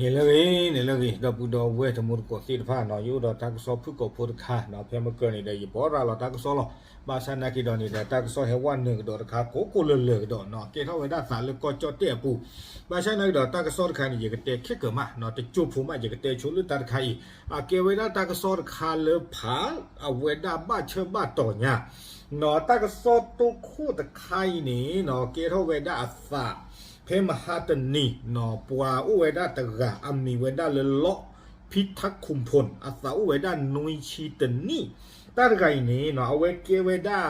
န့ၣ်လၢဂ့ၤ န့ၣ်လၢဂ့ၤ ဒီပုၢ်ဒီဝဲၢ်တံၤသကိးသ့ၣ်တဖၣ်နီၤ, ယအိၣ်ဒီးတၢ်ကစီၣ်ဖုၣ်ကိာ်ဖိတခါနီၤ, ဖဲမုၢ်ကၢၤန့ၣ်ဒီး ယဘိးရၤလီၤတၢ်ကစီၣ်လီၤ. ဘၣ်ဆၣ်နာ်က့ၤဒီးန့ၣ်ဒီး တၢ်ကစီၣ်ဟဲဝဲနုာ်ကဒီးတခါ ကိးကိးလၢာ်လၢာ်ကဒီးနီၤ, ကဲထီၣ်ဝဲဒၣ်သးလၢကီၢ်ကၠီၣ်တဲၣ်အပူၤ. ဘၣ်ဆၣ်နာ်က့ၤဒီး တၢ်ကစီၣ်တခါန့ၣ် ယကတဲခဲကၢၤမးနီၤ, တကၠိဖိမး ယကတဲဆိလၢတၢ်တခါအံၤ, အကဲဝဲဒၣ်တၢ်ကစီၣ်တခါလၢဖးအဝဲဒၣ်ဘၣ်ဆၢဘၣ်တီၤညါ နီၤ, တၢ်ကစီၣ်တိခိၣ်တခါအံၤန့ၣ်နီၤ, ကဲထီၣ်ဝဲဒၣ်အသး ဖဲမဟါတနံၤနီၤ, ပှၤအိၣ်ဝဲဒၣ်တဂၤ အမံၤဝဲဒၣ်လၢ လီၣ်ဖံထါခုၣ်ဖိၣ်, အသးအိၣ်ဝဲဒၣ်နွံဆံတနံၣ်, တၢ်တဂၤအံၤန့ၣ်နီၤ, အဝဲကဲဝဲဒၣ်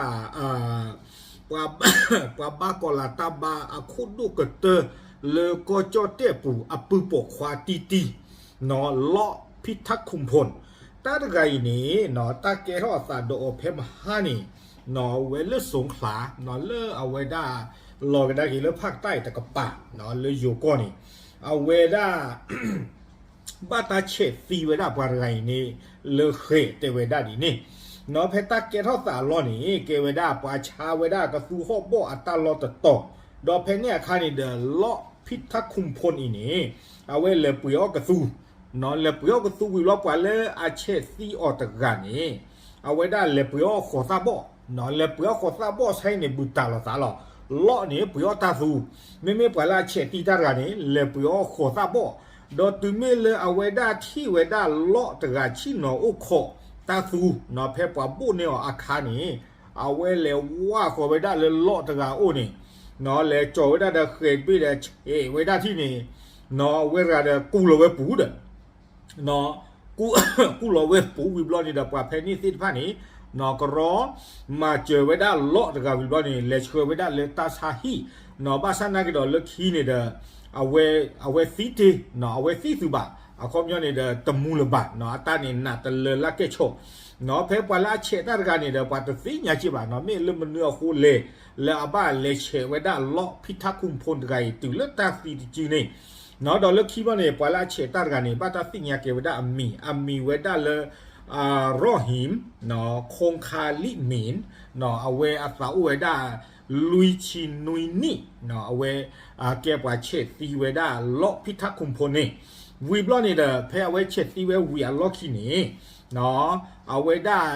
ပှၤ ပှၤဘါကီၤလၤတၢ်ဘါအခိၣ်ဒိၣ်ကတၢၢ် လၢကီၢ်ကၠီၣ်တဲၣ်ပူၤ အပုၢ်ပိာ်ခွါတံၢ်တံၢ်နီၤ, လီၣ်ဖံထါခုၣ်ဖိၣ်, တၢ်တဂၤအံၤန့ၣ်နီၤ, တၢ်ကဲထီၣ်အသးဒီးအီၤဖဲမဟါန့ၣ်နီၤ, ဝဲလၢစိၤချၣ်နီၤ, လၢအဝဲဒၣ် လီၤကဒါက့ၤလၢဖးကတၢၢ်အံၤတကပၤနီၤ, လၢယိၤကီၢ်န့ၣ် အဝဲဒၣ် ဘၣ်တၢ်ဆဲးသံဝဲဒၣ်ပှၤတဂၤအံၤန့ၣ် လၢဃဲၤတဲဝဲဒၣ်ဒ်န့ၣ်နီၤ, ဖဲတၢ်ကဲထီၣ်သးအလီၢ်န့ၣ် ကဲဝဲဒၣ်ပှၤဆါဝဲဒၣ်ကသူဟီၣ်ဘီၣ်အတၢ်လီၢ်တတီၤ, ဒီးဖဲန့ၣ်အခါန့ၣ်ဒီး လီၣ်ဖံထါခုၣ်ဖိၣ်အံၤန့ၣ် အဝဲလဲၤပှ့ၤအီၣ်ကသူ နီၤ, လဲၤပှ့ၤအီၣ်ကသူဝံၤဘျီ ပှၤလၢအဆဲးသံအီၤတဂၤန့ၣ် အဝဲဒၣ်လဲၤပှ့ၤအီၣ်ဃိးသၣ်ဘီၣ်နီၤ, လဲၤပှ့ၤအီၣ်ဃိးသၣ်ဘီၣ်ဆါအံၤန့ၣ် ဘူးတၢ်လီၤသးလီၤ. လီၣ်န့ၣ် ပှ့ၤအီၣ်တၢ်သူ, မ့မ့ၢ်ပှၤလၢအဆဲးသံတၢ်တဂၤန့ၣ် လဲၤပှ့ၤအီၣ်ဃိးသၣ်ဘီၣ်, ဒီးတုၤမ့ၢ်လၢအဝဲဒၣ်ထံၣ်ဝဲဒၣ်လီၣ်တဂၤဆ့ၣ်နီၤအိၣ်ခိးတၢ်သူနီၤ, ဖဲပှၤဘိၣ်န့ၢ်အီၤအခါန့ၣ် အဝဲလဲၤဝါဃီၤဝဲဒၣ်လၢလီၣ်တဂၤအအိၣ်န့ၣ်နီၤ, လဲၤကၠီၤဝဲဒၣ်ဒီးဃဲၤတဘ့ၣ်ဒီးဆဲးဝဲဒၣ်ထံၣ်န့ၣ်နီၤ, အဝဲတဂၤဒီးကူၣ်လီၤဝဲပူၤဒီး ကူၣ်လီၤဝဲပူၤဝံၤဘျီန့ၣ်ဒီး ပှၤဖဲန့ၣ်သ့ၣ်တဖၣ်န့ၣ်နီၤ, ကရီမၤစၢၤဝဲဒၣ်လီၣ်တဂၤဝံၤဘျီန့ၣ် လဲၤဆှၢဝဲဒၣ်လၢတၢ်ဆါဟံၣ်နီၤ, ဘၣ်ဆၣ်နာ်က့ၤဒီးလၢခံန့ၣ်ဒီး အဝဲသံတ့ၢ်, အဝဲသံသုးဘၣ်, အခီပညီန့ၣ်ဒီး တမူလၢၤဘၣ်နီၤ, အတၢ်န့ၣ်နးတလၢလၢကဲၣ်ဆိးနီၤ, ဖဲပှၤလၢအဆဲးတၢ်တဂၤန့ၣ်ဒီး ပှၤတသ့ၣ်ညါက့ၤဘၣ်နီၤ, မ့ၢ်လၢမနုၤအဃိလဲၣ် လၢအဘၣ်လဲၤဆဲးဝဲဒၣ်လီၣ်ဖံထါခုၣ်ဖိၣ်တဂၤအံၤ တုၤလၢတၢ်သံတစုန့ၣ်နီၤ, ဒီးလၢခံဘျီန့ၣ် ပှၤလၢအဆဲးတၢ်တဂၤန့ၣ် ဘၣ်တၢ်သ့ၣ်ညါက့ၤဝဲဒၣ်အမံၤ, အမံၤဝဲဒၣ်လၢ ရီၣ်ဟံၣ် ခိၣ်ခါလံၣ်မ့ၣ်နီၤ, အဝဲအသးအိၣ်ဝဲဒၣ် လွံၢ်ဆံနွံနံၣ်နီၤ, အဝဲ ကဲပှၤဆဲးသံဝဲဒၣ်လီၣ်ဖံထါခုၣ်ဖိၣ်န့ၣ်, ဝံၤဘျီန့ၣ်ဒီး ဖဲအဝဲဆဲးသံဝဲဝံၤအလီၢ်ခံန့ၣ်နီၤ, အဝဲဒၣ်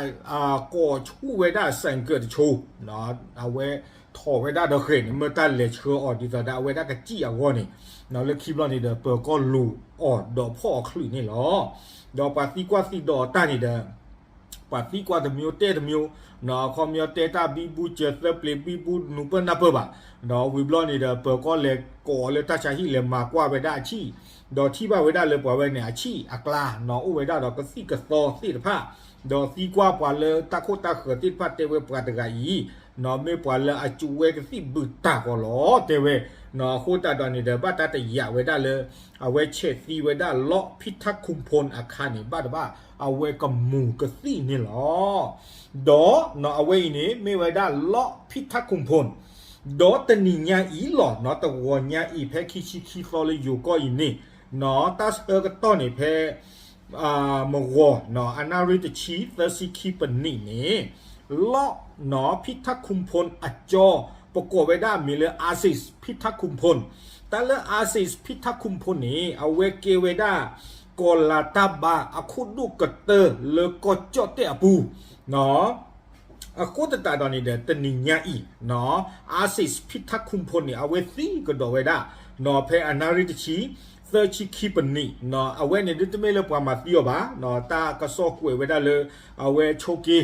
ကိးဆူၣ်ဝဲဒၣ်စဲၣ်ကၢၣ်တဆိနီၤ, အဝဲထီၣ်ဝဲဒၣ်ဒီးဃဲၤန့ၣ် မ့ၢ်တၢ်လဲၤဆှၢအီၤဒ်သိးဒီး အဝဲဒၣ်ကစံၣ်အဂီၢ်န့ၣ်နီၤ, လၢခံဘျီန့ၣ်ဒီး ပၢၤကီၢ်လူၤအီၤဒီးဖီၣ်အီၤချုးန့ၣ်လီၤ. ဒီးပှၤသံကွၢ်သံဒိးအတၢ်န့ၣ်ဒီး ပှၤသံကွၢ်တမံၤတဲတမံၤနီၤ, အခီပညီတဲတၢ်ဘံဘူစၢၤသၢပျ့ၤဘံဘူနူၤပၢၢ်နၢ်ပၢၢ်ဘၣ်, ဒီးဝံၤဘျီန့ၣ်ဒီး ပၢၤကီၢ်လဲၤကိးအီၤလၢတၢ်ဆါဟံၣ် လဲၤမၤကွၢ်ဝဲဒၣ်အဆံၣ်, ဒီးထံၣ်ဘၣ်ဝဲဒၣ်လၢပှၤဝဲန့ၣ်အဆံၣ်အကျါနီၤ, အိၣ်ဝဲဒၣ်ဒီးကသံၣ်ကသီသ့ၣ်တဖၣ်, ဒီးသံကွၢ်ပှၤလၢတၢ်ခိၣ်တၢ်ဃၢၤသ့ၣ်တဖၣ်တဲဝဲပှၤတဂၤအံၤနီၤ, မ့ၢ်ပှၤလၢအကၠိဝဲကသံၣ်ဘုတၢ်ဃီလီၤ တဲဝဲနီၤ, အဃိသတးဒီးန့ၣ်ဒီး ဘၣ်တၢ်တယာ်ဝဲဒၣ်လၢ အဝဲဆဲးသံဝဲဒၣ်လီၣ်ဖံထါခုၣ်ဖိၣ်အခါန့ၣ် ဘၣ်တဘၣ် အဝဲကမူၤကသံၣ်န့ၣ်လီၤ. ဒီးနီၤ အဝဲအံၤန့ၣ် မ့ၢ်ဝဲဒၣ်လီၣ်ဖံထါခုၣ်ဖိၣ်, ဒီးတနံၤညါအံၤလီၤနီၤ, တဂီၤညါအံၤ ဖဲခံဆံခံသီလၢယိၤကီၢ်အံၤန့ၣ် နီၤ တၢ်ဆၢကတီၢ်န့ၣ်ဖဲ မဂီၤနီၤ အနၣ်ရံၣ်တဆံ သၢဆံခံပနံးန့ၣ် လီၣ်နီၤ ဖံထါခုၣ်ဖိၣ်အကၠီ ပကိးဝဲဒၣ်အမံၤလၢ ISIS ဖံထါခုၣ်ဖိၣ်, တၢ်လၢ ISIS ဖံထါခုၣ်ဖိၣ်န့ၣ် အဝဲကဲဝဲဒၣ် ကီၤလၤတၢ်ဘါအခိၣ်ဒိၣ်ကတၢၢ်လၢကီၢ်ကၠီၣ်တဲၣ်အပူၤ အဃိသတးဒီးန့ၣ်ဒီး တနံၤညါအံၤနီၤ ISIS ဖံထါခုၣ်ဖိၣ်န့ၣ် အဝဲသံကဒီးဝဲဒၣ်နီၤ ဖဲအနၣ်ရံၣ်တဆံ သၢဆံခံပနံးနီၤ အဝဲန့ၣ်ဒ်တမ့ၢ်လၢပှၤမၤသံအီၤဘၣ်နီၤ တၢ်ကစီၣ်ကွဲးဝဲဒၣ်လၢ အဝဲဆိးက့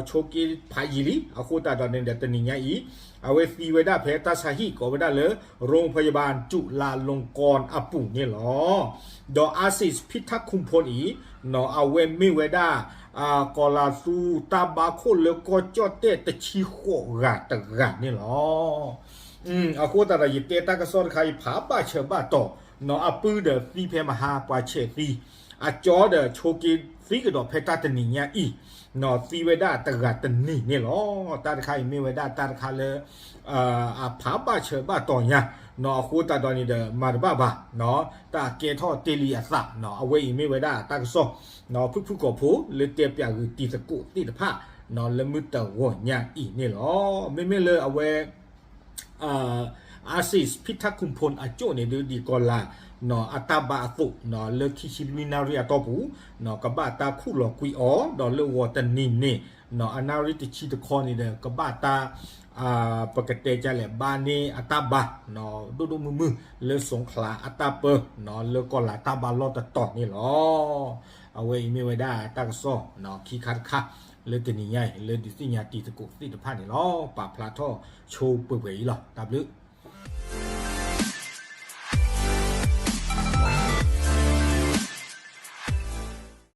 ဆိးက့ဖးယံာ်လံ အဃိသတးဒီးန့ၣ်ဒီး တနံၤညါအံၤ အဝဲသံဝဲဒၣ်ဖဲတၢ်ဆါဟံၣ်ကိးဝဲဒၣ်လၢ ရိဖယဘၣ် တူၣ်လၢလိၤကီၢ်အပူၤန့ၣ်လီၤ. ဒီး ISIS ဖံထါခုၣ်ဖိၣ်အံၤနီၤ အဝဲမ့ၢ်ဝဲဒၣ် ကီၤလၤသူတၢ်ဘါခိၣ်လၢကီၢ်ကၠီၣ်တဲၣ်တဆံဃိးဂၤတဂၤန့ၣ်လီၤ. အဃိသတးဒီး ယတဲတၢ်ကစီၣ်တခါအံၤ ဖးဘၣ်ဆၢဘၣ်တီၤနီၤ အပုၢ်ဒီးသံဖဲမဟါ ပှၤဆဲးသံ အကၠီဒီးဆိးက့သံကဒီးဖဲတၢ်တနံၤညါအံၤနီၤ သံဝဲဒၣ်တဂၤတနံၤန့ၣ်လီၤ. တၢ်တခါအံၤမ့ၢ်ဝဲဒၣ်တၢ်တခါလၢ အဖးဘၣ်ဆၢဘၣ်တီၤညါနီၤ အဃိသတးဒီးန့ၣ်ဒီး မၤတဘၣ်ဘၣ်နီၤ တၢ်ကဲထီၣ်တ့ၢ်လံအသးနီၤ အဝဲအံၤမ့ၢ်ဝဲဒၣ်တၢ်ကစီၣ်နီၤ ဖုၣ်ဖုၣ်ကိာ်ဖိ လၢတဲပၠးဂ့ၤတံၤသကိးသ့ၣ်တဖၣ်နီၤ လၢမုၢ်တဂီၤညါအံၤန့ၣ်လီၤ. မ့မ့ၢ်လၢအဝဲ အ Isis ဖံထးခုဖူၣ်အကၠိၣ်န့ၣ်ဒုး ဒ်ကီၢ်လၤ အတၢ်ဘါအသိး လၢခံဆံလွံၢ်နၣ်ရံၣ်အတီၢ်ပူၤ ကဘၣ်တၢ်ခူၣ်လီၤကွံာ်အီၤ ဒီးလၢဂီၤတနံၤန့ၣ် အနၣ်ရံၣ်တဆံတခီန့ၣ်ဒီး ကဘၣ်တၢ် ပကတဲဒ်လဲၣ် ဘါန့ၢ်အတၢ်ဘါ ဒိၣ်ဒိၣ်မုၢ်မုၢ် လၢစိၤချါအတၢ်ပၢ လၢကီၢ်လၤတၢ်ဘါလီၢ်တတီၤန့ၣ်လီၤ. အဝဲအံၤမ့ၢ်ဝဲဒၣ်တၢ်ကစီၣ် ခံခါတခါ လၢတနံၤညါအံၤ လၢဒုးသ့ၣ်ညါတံၤသကိးသ့ၣ်တဖၣ်န့ၣ်လီၤ. ပာ်ဖျါထီၣ်ဆိပှဲၤပှဲၤအံၤလီၤ. တၢ်ဘျုး